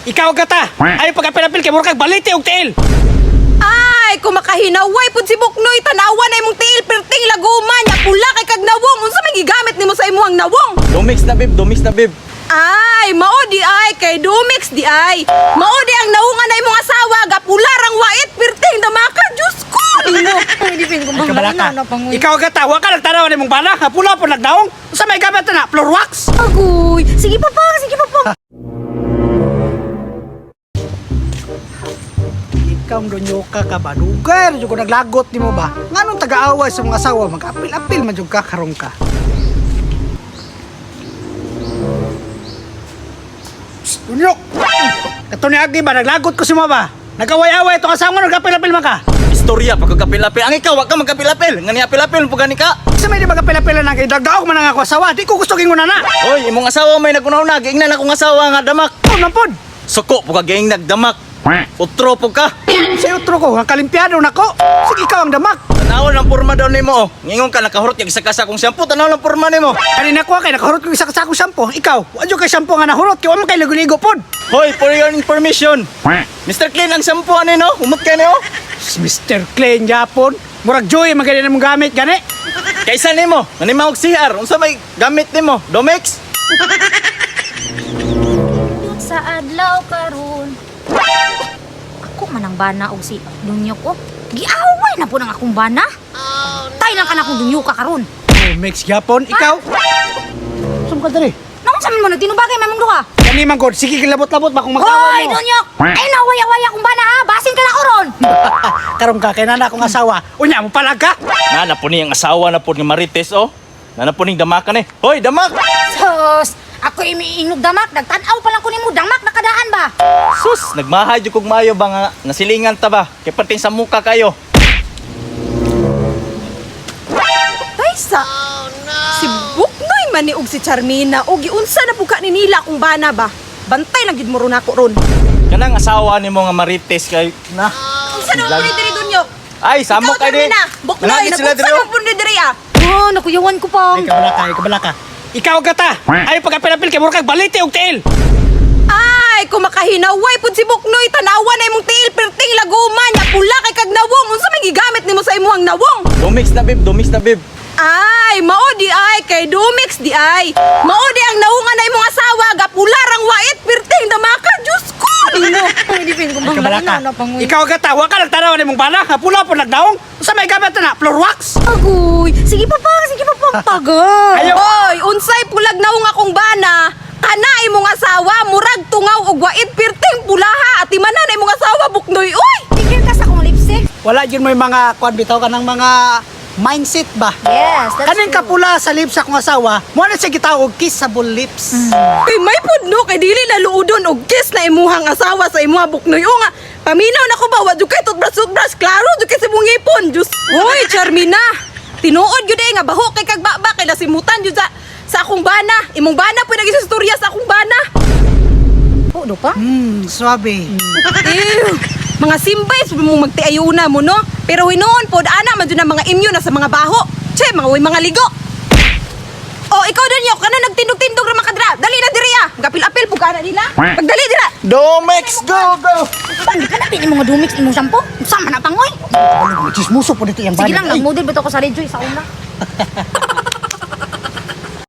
Ikaw gata. Ay pagapil-apil kay murag kag balite og tiil. Ay, kung makahinaway pud si Buknoy, tanawa na imong tiil perting laguma nya pula kay kag nawong. Unsa may gigamit nimo sa imong nawong? Dumix na, bib, dumix na, bib. Ay, mao di ay kay Dumix di ay. Mao di ang nawongan na imong asawa gapula rang wait perting damaka. Diyos ko nimo. Ay kabalaka. Ikaw gata, wa ka nagtanaw nimong bana, nga pula po nagdaong. Unsa may gamit na floor wax? Agoy! Sige pa pa, sige pa pa. Ikaw ang dunyo ka ka ba? Dugay jud ko naglagot nimo ba? Nganong tagaaway sa mga asawa mag-apil-apil man jud ka karong ka. Psst, Dunyok! Kato ni Agi ba naglagot ko si mo ba? Nagaway-away itong asawa mo nag-apil-apil man ka. Istorya pa kag kapil-apil. Ang ikaw wa ka magkapil-apil. Nga niya apil-apil pug gani ka. Sa may di magapil-apil na kay dagdaog man ang ako asawa, di ko gusto gingon na. Oy, imong asawa may nagunaw na, giingnan akong asawa nga damak. Oh, nampod. Suko pug ka giing nagdamak. Utro pug ka. Sa utro ko, ang kalimpiado nako. Sige ikaw ang damak. Tanawon ang porma daw nimo. Oh. Ngingon ka nakahurot yung isa ka sa akong shampoo. Tanawon ang porma nimo. Kanina ko kay nakahurot ko isa ka sa akong shampoo. Ikaw, wa jud kay shampoo nga nahurot kay wa man kay ligo-ligo pod. Hoy, for your information. Mr. Clean ang shampoo ani no. Umot ka ni oh. Mr. Clean Japon. Murag joy man gani mong gamit gani. Kaysa nimo, ngani maog CR, unsa may gamit nimo? Domex? Sa adlaw karon. Ako man ang bana og si Dunyok oh. Giaway na po ng akong bana. Oh, no. Tay lang ka na akong dunyok ka karon. Oh, mix Japon, ikaw. Saan ka diri? Naon sa man mo nagtinubagay man mong duha? Kani man god, sige kilabot-labot ba kung mag-away Hoy, mo. Dunyok! Ay naway-away akong bana ha. Basin ka na ko ron. Karon ka kay nana akong asawa. Unya mo palag ka. Na na po ni ang asawa na po ni Marites oh. Na na po ning damakan eh. Hoy, damak! Sus, ako imiinog damak, nagtan-aw pa lang ko nimo damak nakadaan ba? Sus, nagmahay jud kog maayo ba nga nasilingan ta ba? Kay perting sa muka kayo. Kaysa si Buknoy man ni og si Charmina og giunsa na pud ka ni nila akong bana ba. Bantay lang gid mo ron ako ron. Kanang asawa nimo nga Marites kay na. Unsa na mo diri Dunyok? Ay, samo Ikaw, kay di. Charmina, Buknoy, Nangagi sila nagunsa diri, oh. man pud ni diri ah. Oh, nakuyawan ko pa. Ay kabalaka, ay kabalaka. Ikaw gata. Ay pagapil-apil kay murag kag balite og tiil. Ay, kung makahinaway pud si Buknoy, tanawa na imong tiil perting laguma nya pula kay kag nawong. Unsa may gigamit nimo sa imong nawong? Domex na bib, domex na bib. Ay, mao di ay kay Dumix di ay. Mao di ang nawongan na imong asawa gapula rang wait perting damaka. Diyos ko nimo. Ay kabalaka. Ikaw gata, wa ka nagtanaw nimong bana, nga pula po nagdaong. Unsa may gamit na floor wax? Agoy, sige pa pa, sige pa pa, tagal. Ayaw. Oy, unsay pulag nawong akong bana? Kana imong asawa murag tungaw og wait perting pulaha at imanan na imong asawa Buknoy. Uy! Tigil ka sa akong lipstick. Wala jud mo yung mga kuan bitaw kanang mga mindset ba? Yes, that's Kaning true. kapula sa lips akong asawa, mo na siya gitawag kissable lips. Kay may pud no kay dili na luudon og kiss na imuhang asawa sa imuha Buknoy. O nga, paminaw na ko ba wa jud kay toothbrush toothbrush klaro jud kay sa imong ngipon. Diyos. Uy, Charmina. Tinuod gyud eh nga baho kay kag baba kay nasimutan jud sa akong bana. Imong bana pud nagistorya sa akong bana. Oh, do pa? Suabe. Ew. Mga simbay sabi mong magtiayuna mo no. Pero hinuon pod ana man jud ang mga immune na sa mga baho. Che, mga way mga ligo. Oh, ikaw Danyo, kana nagtindog-tindog ra makadra. Dali na diri ah. Gapil-apil pug kana nila. Pagdali dira. Domex, go go. Pang ka na ni mga dumix imong shampoo. Sama na pangoy. Chismoso po dito yung Sige bana. lang, nag-model ba to ko sa Rejoy sa una?